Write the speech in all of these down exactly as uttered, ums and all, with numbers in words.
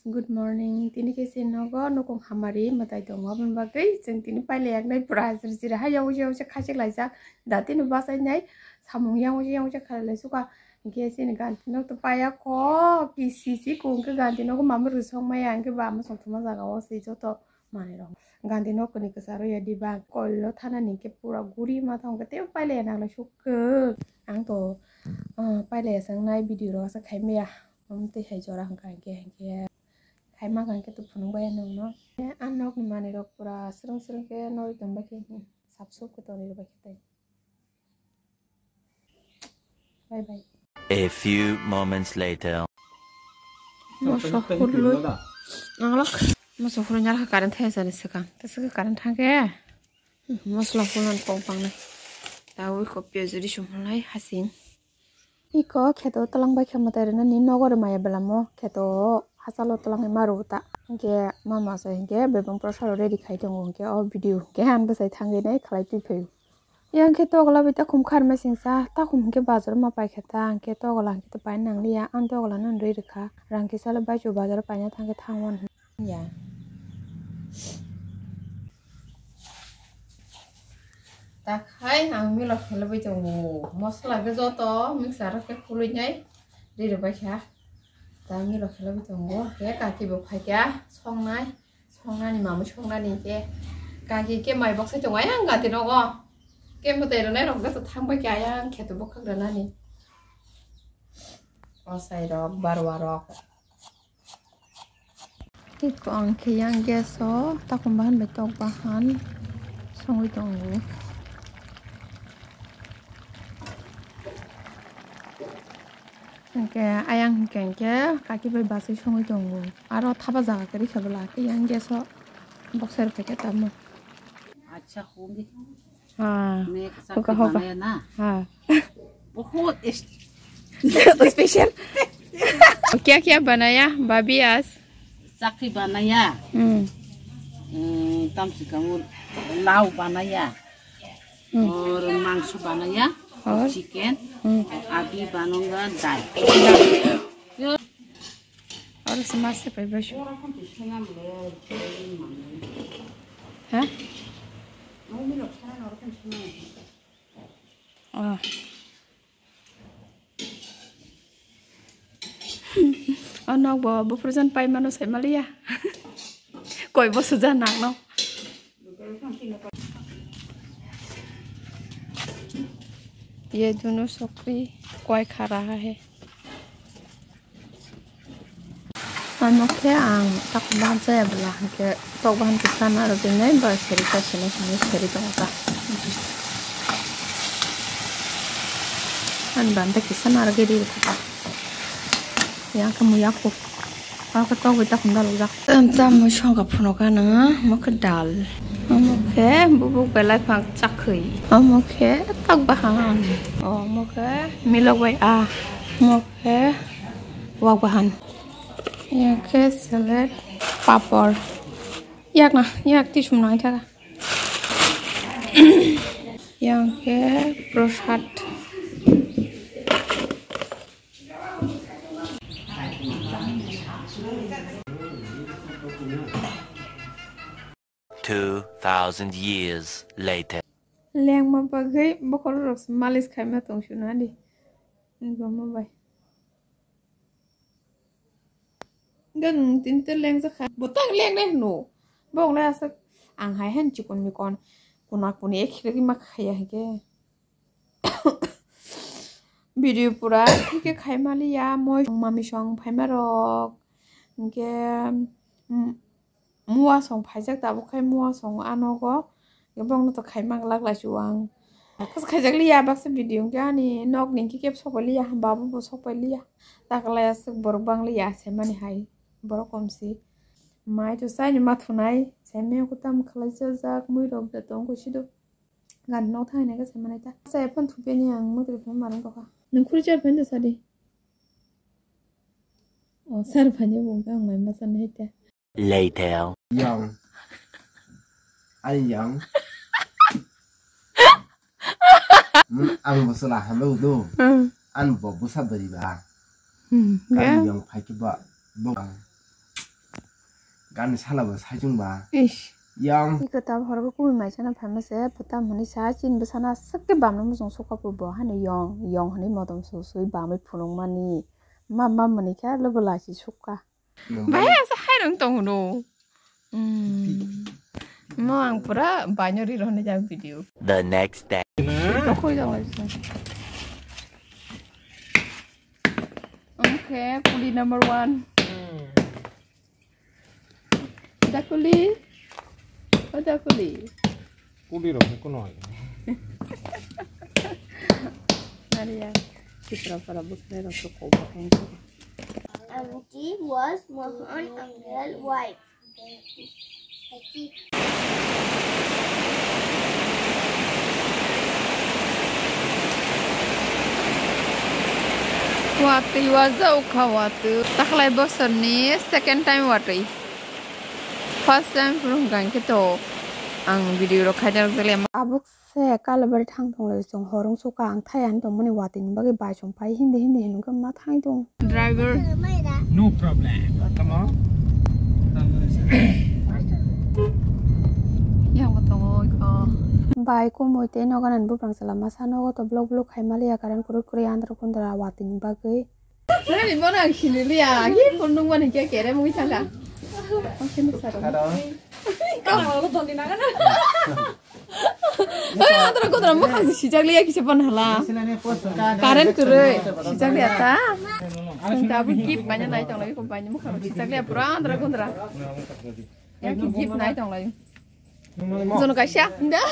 Good morning. Tini khe se nogo nukung hamari mwtai tongo, aboni bagwi chwng tini pailai yaknai pura jira jira hai yago yago se khachik laijak. Da tini bachainai samung yago yago se khalai suka. Hinkhe chini ganti nok to paya kho kisi si kung khe ganti nogo mama rwsong maya hinkhe ba mwsong thuma jaga o se joto manwi rok. Ganti nok ni kwcharo ya diba koilo thana ni khe pura guri ma thang khe tei pailai ya nang lai suk khe. Ang to, ah, pailai ya sangnai video rok asa khai maya. Am tei hai jora hwnkha hinkhe, hinkhe khai ma hwnkha hinkhe to phunuk bai ya nwng no. A nok ni manwi rok pura srwng srwng khe norwi tong bai khe, hmm, sap sup khe tonwi rw bai khe tei. Bye bye. A few moments later. Moso hurlwi. Nanglak. Moso hurlwi nyar current thai sani swkang. Ta swkang current thangkhe. Mosla hurlwi kong pangnai. Tawi ko piyaj ri sumlai hasing. Iko kheto twlang bai khe mwtai rwnani nogo rwmaya belamo kheto hachalo twlangwi ma rwo ta. Hinkhe mama se hinkhe bebak prosaro ready khai tongo hinkhe o video hinkhe ang bwsai thangwi nai khlai twi phaio. Yang khe togla bai takhum kharmai singsa, takhum hinkhe bazar ma paikha ta, hinkhe togla hinkhe to paina nangliya, ang togla no rwi rwkha, rang kisa le baichu bazar paina thangkhe thangwan ya. Takhai ang milo khelaibai tongo, mosla khe joto mixer o khe khului nai rwi rwbaikha, ta milo khelaibai tongo, khe kaki bo phaikha songnai. Songnani mamwi songnani khe kaki khe mai boksai tongo ayang gati nogo. Khe mwtai rwnai rok joto thang bai khe ayang kheto bwkhak rwnani. Osai rok, barwa rok. Iko ang khe yang gas o takhum bahan bai tok bahan songwi tongo. Hinkhe ayang hinkhe hinkhe kaki bai basai songwi tongo. Aro thapa jaga kwrwi khe bwla khe yang gas o boksai rw phaikhe tamo. अच्छा होंगे। हाँ। मैं एक होगा, होगा। बनाया ना। हाँ। बहुत इस- स्पेशल। क्या क्या बनाया भाभी आज? चकरी बनाया। हम्म। हम्म, कम से कम वो लाव बनाया। हम्म। और मांस बनाया। और? चिकन। हम्म। अभी बनूंगा दाल। दाल। Oro se mas se pai bai. Ha? Oh. Oh, nok bo bufrujan pai mano sai maliya. Koi bo suja nak no. ये दोनों छोकरी कोई खा रहा है। Ano khe ang tak bahan chaya bwla hinkhe tok bahan kisa naro dinai ba seri ta sini sini seri tongo ta. Ani banta kisa naro giri ta. Yang khe muya kuk. Ang khe tok bai ta khum dalok jak. Tam tam mui songkha phuno ka nang, omo khe dal. Omo khe bubuk belai phang chakhwi. Omo khe tok bahan. Omo khe milok bai a. Omo khe wak bahan. Yang khe salad, papor. Yak na, yak tisum nang thaka. Yang khe prosad. Two thousand years later. Lengma bagwi bokhorok malis khaima tong suna di. Goma bai. Gan tin te leng jakha. Botang leng ne no. Bong le aswk ang hai han chikon mikon. Kuna kuni ek khirok ma khaya hike. Video pura hike khai maliya moi mami song phaima rok. Hingke, mm, mua song phaijak tabuk khai mua song a nogo. Bongno to khai mang lak lai chuwang. Kos khaijak liya baksa video hingke ani nok ni hingke kebo sok pai liya, babu bo sok pai liya. Takalai aswk borok bang liya se mani hai. Borok kom si. Mai to sai ni ma thunai. Sai me ko tam khalai jajak mui rok da tong ko sido. Gan nok thang ne ka sai manai ta. Sai phone thupe ni ang mutri phone marang tokha. Nang khuri char phone da sadi. O sar phone bo ang mai ma san hai ta. Later. Yang. Ai yang. Mun ang bo sala halo do. Hmm. An bo busa bari ba. Hmm, Kan ya. Yang phai ke ba. Bo. Ani sala bo saichung ba. Ish. Yang. Iko tab horbo kubui mai sana phaima se, pota mani sa chin bwsana aswk khe bamno muchung sukha bo bo hano yong, yong hwnwi modom su sui bamwi phunukmani. Ma, ma mani khe lobo lachi sukha. Nang Bai bai. Asa hairang tong no. Hmm. Mo ang pura banyo ri rohne jak video. The next day. Koi jang lai. Okay, kuli number one. Dakuli. O dakuli. Kuli rok kuno. Nariya. Chitra para bukre rok ko ko. And he was Mohan uncle wife. Watwi waja ukha watwi. Takhwlai bosorni second time watwi. First time phuru hwnkha hwnkhe to ang video rok khaina rwjakliya. Tabuk se Kalabari thang tonglai chwng horong sukha ang thai ani tongmani watwi ni bagwi bai chwng pai hindi hindi hinwi khe ma thang tong. Driver. No problem. Tamo. Yang bo tongo iko. Bai kumui tei noganani buprang chwla masa nogo to blok blok khai maliya karan kwrwi kwrwi andra kundra watwi ni bagwi. Nani bono ang siniliya, agi phunukmani khe kere mui thangkha. Ang sini saro. Hello. Kau malu doni nangana. Oi, andra kundra mukhang si sijak liya kisa pon hala. Current kwrwi sijak liya ta. Ang tabuk gift baina nai tonglai ko baina mukhang sijak liya pura andra kundra. Yang gift nai tonglai. Jono kaisa da.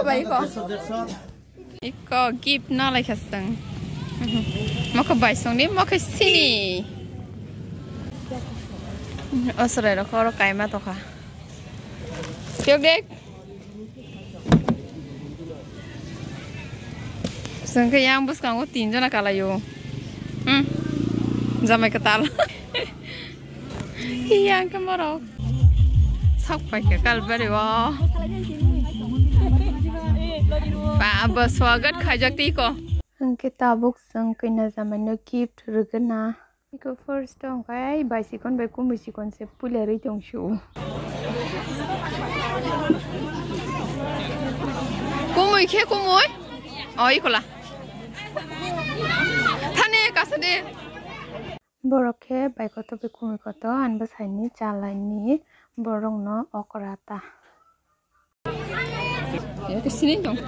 Bai ko. Iko gift na lai khasang. Mokho bai songni mokho sini. Osrai rok oro kaima tokha. Yok dek. Sengke yang bwskango tin jona kalaio. Hmm. Jamai kwtal. Yang ke morok. Sok pai ke kalbari wo. Ba, ba, swagat khaijak tiko. Hwnkhe tabuk chwng kanya jamaino gift rwgwna. Iko first tong khe bai sikon bai kumui sikon se puila rwi tong su. Kumui khe kumui? O ikola. Thani kasa de. Borok khe bai koto bai kumui koto ani bwsaini chalaini borokno okra ta. Ini ke sini dong.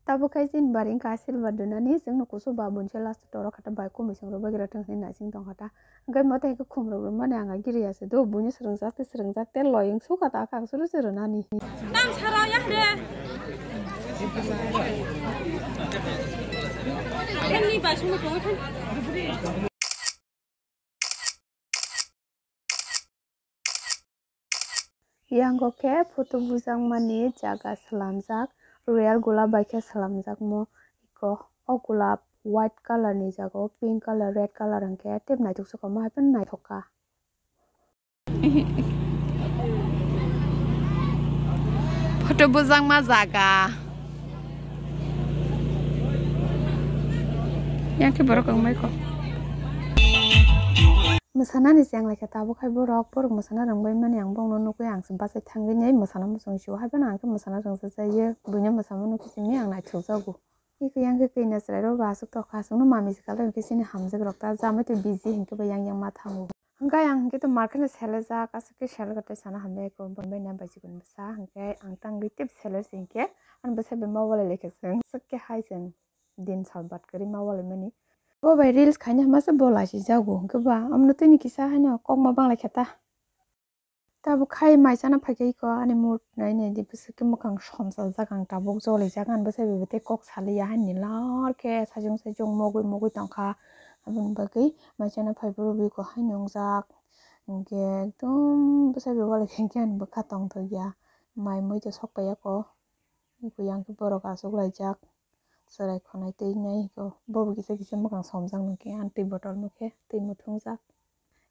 Tabuk khe chini bari wngkha silver dunani, chwngno kusu ba buini se last o toro kha ta bai kumui chwng rwbaigra thwng hinwi naising tongkha ta. Hwnkhe moto hwnkhe khum rwgwi mani ang giri ya se do, buino swrwngjak tei swrwngjak tei loyang sukha ta kha suru se rwnani. Nang sara ya de. Ani bai sungno tongwi thang. Yango khe photo bujakmani jaga swlamjak, royal gulab bai khe swlamjakmo iko. O gulab white colour ni jaga o pink colour, red colour hwnkhe tei naithok se kwma hai phano naithok kha. Photo bujakma jaga. Yang khe borok wngmai kho. Mwsanani se ang lai khe tabuk hai borok, borok mwsana rwngbai mani ang bongno nukwi ang se bachai thangwi nai mwsana muchung sio hai phano ang khe mwsana rwngsa jaiye buino mwsama nukhi simi ang naithok jago. Iko yang khe kwi na chwrai rok bo aswk tokha, aswkno mami se kalai hwnkhe chini hamjak rok ta jamai twi busy hwnkhe bo yang yang ma thango. Hwnkhe ang hwnkhe to market no selejak, aswk khe sel gate sana hamya iko, bo bai na bai chikon bwsa hwnkhe ang tangwi tep seler se hwnkhe ani bwsa bai ma walai lai khe chwng swk khe hai chwng din sal bat kwrwi ma walai mani. Bo bai reels khaina hwnma se bo lachi jago hwnkhe ba, omono tini kisa haino kokma banglai khe ta. Tabuk khai mai chana phaikha iko ani mood nai nai di bwswk khe mwkhang somsal jak ang tabuk jolijak ani bwsai bai tei kok saliya haini lar khe sajung sajung mogwi mogwi tongkha aboni bagwi mai chana phai phuru biko haino wngjak hinkhe ekdom bwsai bai walai khe ani bwkha tongthokya mai mui to sok paiya ko. Yang khe borok achuk laijak. chwrai khonai twi nai ko. Bo bo kisa kisa mwkhang somjak nang khe, ani twi bottle no khe twi muthungjak.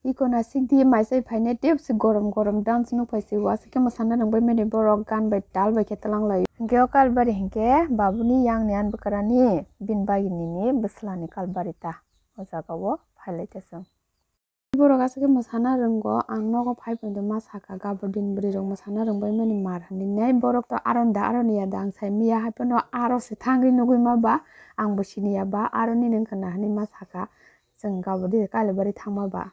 Iko nasik di maisai phainai tei se gorom gorom dance nuk phai se, uasuk khe mwsana rwngbai mani borok gan bai tal bai khe twlang lai. Hinkhe o Kalbari hinkhe babuni yang ni ani bwkrani bini bagini ni bwsla ni Kalbari ta o jaga o phai lai ta chwng. Borok aswk khe mwsana rwngo, ang nogo phai phai ma sakha, gabur din bwrwi rok mwsana rwngbai mani mar hinwi nai, borok to aron da aron ya da ang sai manya, hai phano aro se thangwi nugwi ma ba, ang bo sini ya ba, aro nini wngkha na hinwi ma sakha, chwng gabur din Kalibari thangma ba.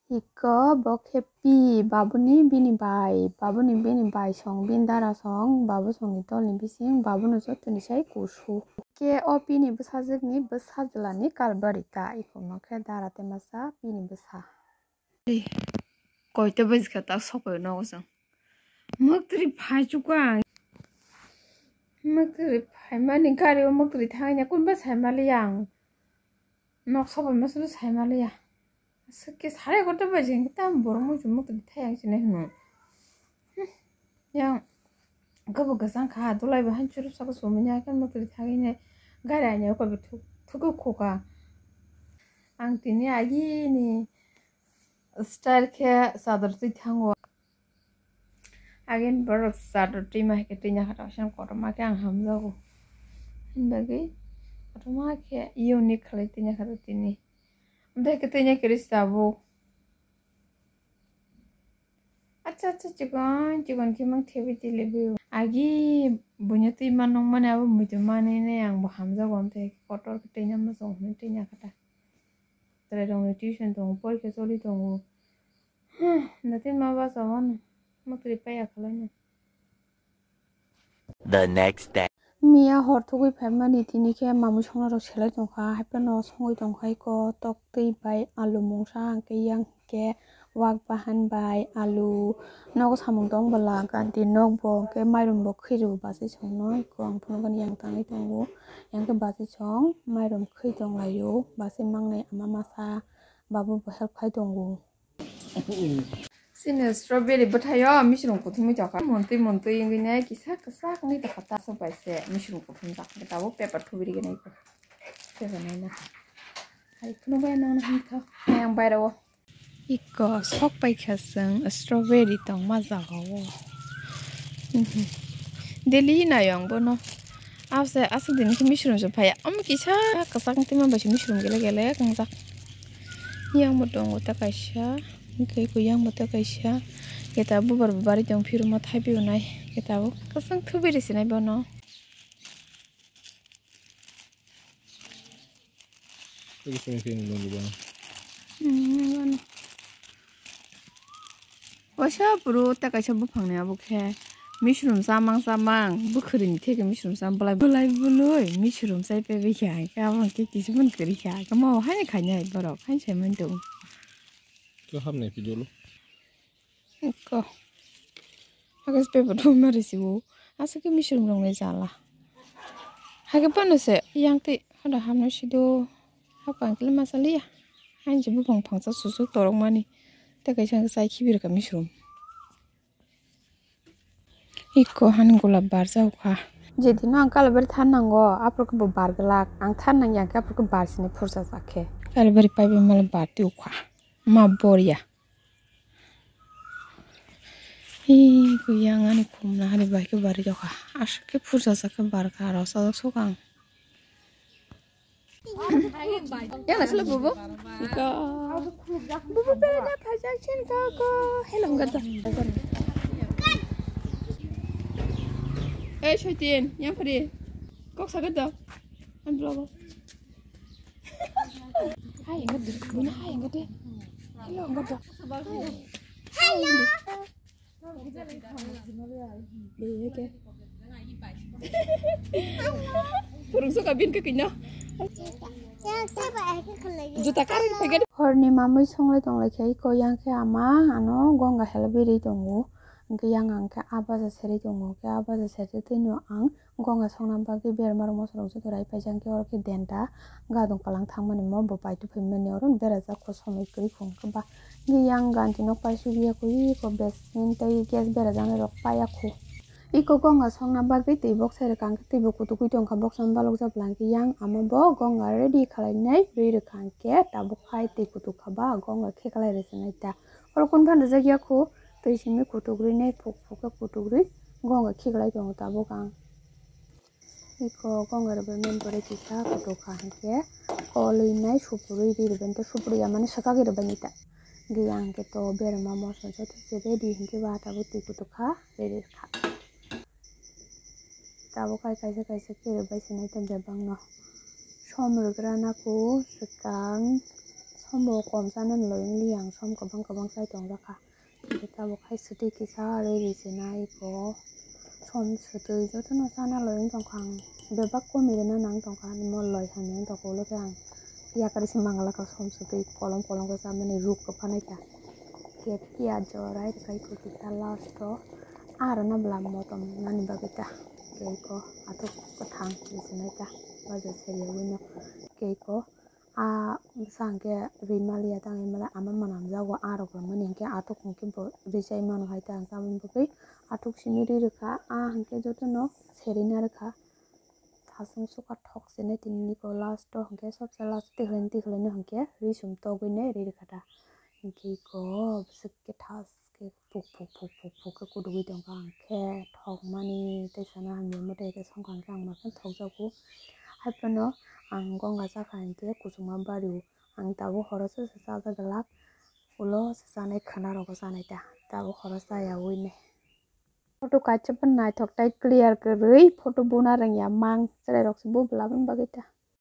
Iko bo khe pi, babuni bini bai, babuni bini bai song, bini dara song, babu songni tolni bising, babuno jottoni sai kusu. Khe o pini bwsajwkni bwsajwlani Kalbari ta, iko no khe dara tei masa pini bwsa. Koito bajikha ta sokoi nogo chwng. Mwktwrwi phai chuka ang. Mwktwrwi phaimani gari o mwktwrwi thangya kunba saimaliya ang. Nok sobai masulu saimaliya. Aswk khe sare egarota baji hinkhe tamo borok muitu muitu thai ang sinai hwnwi. Hmm. Yang gabo kwchang kha, dulai bo han churuk saka sumui ya khe muitu thangwi nai gari ani oko bo thuk thuk kho kha. Ang tini agini style khe chador twi thango. Agin borok chador twima hai khe twina kha, tongsa kotorma khe ang hamjago. Hwnbagwi kotorma khe unique khlai twina kha tini. Amtwi khe twina khe rwis tabuk. Acha, acha, chikon chikon khe mang thebi tili bo. Agi buino twima nukmani abo muitu manwi nai ang bo hamjago, amtwi khe kotor khe twina muchung hwnwi twina kha ta. Chwrai rokni tuition tongo, porikha choli tongo. Hmm, natin ma bachao ano. Mwtwrwi paiya khwlaino. The next day. Miya hor thugwi phaimani tini khe mamwi songnarok selai tongkha, haiphano songwi tongkha iko tok twi bai alu mungsa, hwnkhe yang khe wak bahan bai alu, nogo samung tong bwla, ganti nokbo hwnkhe mairum bo khwi rw bachwi songno iko ang phunukgani yang tangwi tongo, yang khe bachwi song mairum khwi tonglaio, bachwi mangnai ama masa. Babu bo help khai tongo. Chini strawberry bwthaio misrung kuthumwi tongkha. Montwi montwi wngwi nai kisa kwchak wngwi tongkha, taso bai se misrung kuthumjak. Tabuk paper thubiri gwnai kho. Paper naina. Hai kheno bai nang him kha. Hai ang bairao. Iko sok paikha chwng strawberry tongma jagao. Mhm. Daily naio ang bono. Abse aswk din khe misrung se phaiya. Omo kisa kwchak twi man bai se misrung gele gele wngjak. Yang bo tongo ta kaisa, hwnkhe iko yang bo ta kaisa. Khe ta bubar bo bari tong phiruma thaibi unai. Khe tabuk kwchwng thubiri sinai bono. Tei kisa khe nung nung ba. Hmm, nung nung. Waisa puro ta kaisa buphang ni abo khe misrung chamang chamang bwkhwrwi ni theke misrung chamang bwlai bwlai bwlwi misrung chai paibai kha, hwnkhe abo hwnkhe kisa phano kwrwi kha, hwnkhe mo haino khainai borok haino sai mani tongo. Khe hapnai video lo. Eko. Hagas pepa thumna risibo. Aswk khe misrung rokni jala. Haikhe phano se yang twi hada hamno sido. Hapang kile masa liya. Hain je bupang phangsa susuk torok mani. Tei kaisa hwnkhe chai khibir kha misrung. Eko hani golap barjak kha. Jedino ang kalabari than nango, aphuru khe bo bar glak. Ang than nang yang khe aphuru khe bar sini phursa jak khe. Kalabari paibai mala bar twi kha. Ma boria. Hi, kuyang ani khumna hari bai khe bari jokha. Aswk khe phursa sa khe barkha aro sajak sokang. Yang nasle bubu? Iko. Bubu bere na phajak chen ko ko. Hello, gata. Eh, Shoitin, yang pari. Kok sa gata. An blogo. Hai, enggak deh. Buna hai, enggak deh. Hello, enggak deh. Hello. Iya, oke. Phurung suka bin ke kino. Juta kari pakai. Horni mamui songlai tonglai khe, ko yang khe ama, ano gong ga hela biri tongo. Hwnkhe yang ang khe a baja serwi tongo, hwnkhe a baja serwi twi no ang gonga songna bagwi berma rok moso rok joto rai paijak, hwnkhe oro khe denta gadung palang thangmani mo bo pai tuphaimani oro berajak kho somoi kwrwi kho hwnkhe ba hwnkhe yang ganti nok paisuk ya kho iko basin tei gas berajaknai rok paiya kho. Iko gonga songna bagwi twi boksai rwkha, hwnkhe twibo kutugwi tongkha, boksani balokjak bwla hwnkhe yang amo bo gonga ready khwlainai rwi rwkha, hwnkhe tabuk hai twi kutuk kha ba gonga khiklai rwchwnai ta. Oro kun phan rwjak ya khu, twi simi kutuk rwi nai phuk phuk khe kutuk rwi gonga khiklai tongo tabuk ang. Iko gonga rwbai mani pore kisa kutuk kha hwnkhe kolwi nai supurwi ri rwbai ta, supurwi ya mani swkagwi rwbai nai ta. Hwnkhe yang hwnkhe to berma mosla joto se ready hwnkhe ba tabuk twi kutuk kha ready kha. Tabuk hai kaisa kaisa khe rwbai se nai ta bebakno. Som rwgra na ku swkang, sombo kom chanani logi yang som kwbang kwbang chai tongjak kha. Hwnkhe tabuk hai swtwi kisa ready se nai iko. Som swtwi jotono chana logi tongkha ang. Bebak komi rwna nang tongkha ani mol loi hamya wng tongkha ulo khe ang. Yakari se mangala kha som swtwi kolom kolom khe chamani ruk kwphanai kha. Khe piyaj jorai rwkha iko kisa last o. Aro na bwla motom nani bagwi ta. Khe iko athuk kwthang rwchwnai ta. Baja seriya wino. Khe iko a bwsa hwnkhe rwi maliya tang hwnmale ama mwnamjago a rok rwmani hwnkhe athuk hwnkhe bo rwi chai mano hai ta hwnkhe aboni bagwi athuk simi rwi rwkha a hwnkhe jotono serina rwkha. Thasung suka thok se nai tini niko last o hwnkhe sobse last o tikhlai tikhlai no hwnkhe ri sum togwi nai ri rwkha ta. Hwnkhe iko bwswk khe thas khe puk puk puk puk puk khe kudugwi tongkha hwnkhe thokmani tei sana hamya mwtai khe songkha hwnkhe ang ma khe thokjago. Haiphano ang gonga chakha hwnkhe kuchukma bari o ang tabuk horo se se chajak glak ulo se chanai khwna rogo chanai ta tabuk horo chaya ui nai. Photo kaisa bo naithok tei clear kwrwi photo buna rwngya mang chwrai rok se bo bwla bini bagwi ta.